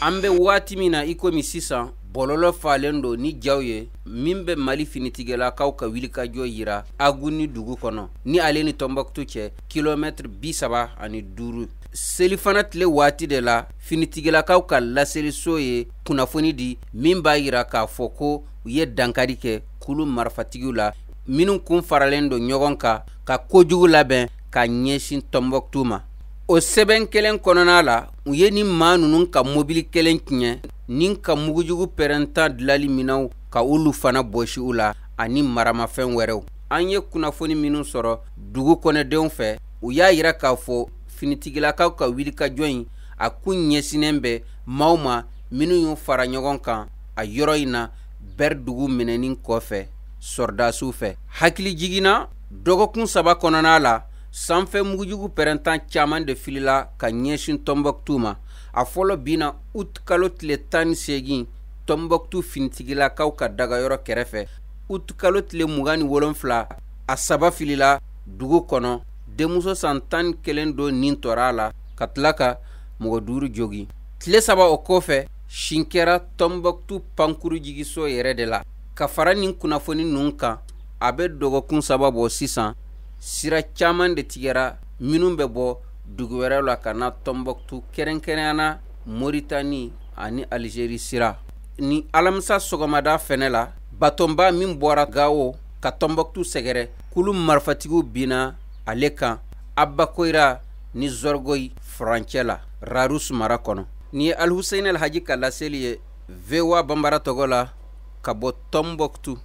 An bɛ waati min na i komi sisan, bɔlɔlɔ falen don ni jaw ye min bɛ Mali finitigilakaw ka wulikajɔ yira Aguni dugu kɔnɔ, ni ale ni Tɔnbɔkutu cɛ kilomɛtiri 35. Selifana tile waati de la, finitigilakaw ka laseliso ye kunnafoni di min b'a yira k'a fɔ ko u ye dankari kɛ kulu marifatigiw la minnu kun faralen don ɲɔgɔn kan ka kojugu labɛn ka ɲɛsin Tɔnbɔkutu ma. O sɛbɛn kelen kɔnɔna la, u ye ni maa ninnu ka mobili kelen tiɲɛ ni ka mugujugu pɛrɛntan dilali minɛnw ka olu fana bɔsi u la ani maramafɛn wɛrɛw. An ye kunnafoni minnu sɔrɔ dugu kɔnɔdenw fɛ, u y'a yira k'a fɔ finitigilakaw ka wulikajɔ in a kun ɲɛsinnen bɛ maaw ma minnu y'u fara ɲɔgɔn kan a yɔrɔ in na Bɛri dugu minɛni kɔfɛ sɔrɔdasiw fɛ. Hakili jiginna dɔgɔkun 3 kɔnɔna la, sanfɛ mugujugu pɛrɛntan caman de filila ka ɲɛsin Tɔnbɔkutu ma. A fɔlɔ binna ut kalo tile 18 Tɔnbɔkutu finitigilakaw ka dagayɔrɔ kɛrɛfɛ. Ut kalo tile 27, a 3 filila dugu kɔnɔ. Denmuso san 11 dɔ nin tɔra a la ka tila ka mɔgɔ 5 jogin. Tile 3 o kɔfɛ, sin kɛra Tɔnbɔkutu pankurujigiso yɛrɛ de la. Ka fara nin kunnafoni ninnu kan, a bɛ dɔgɔkun 3 bɔ sisan, sira caman de tigɛra minnu bɛ bɔ dugu wɛrɛw la ka na Tɔnbɔkutu, kɛrɛnkɛrɛnya na Moritani ani Alizeri sira. Ni alamisa sɔgɔmada fɛnɛ la, batonba min bɔra Gawo ka Tɔnbɔkutu sɛgɛrɛ, kulu marifatigiw binna ale kan Abakoyira ni Zɔrgoyi furancɛ la Rarus mara kɔnɔ. Nin ye Alihuseyini Alhaji ka laseli ye VOA Banbara tɔgɔ la ka bɔ Tɔnbɔkutu.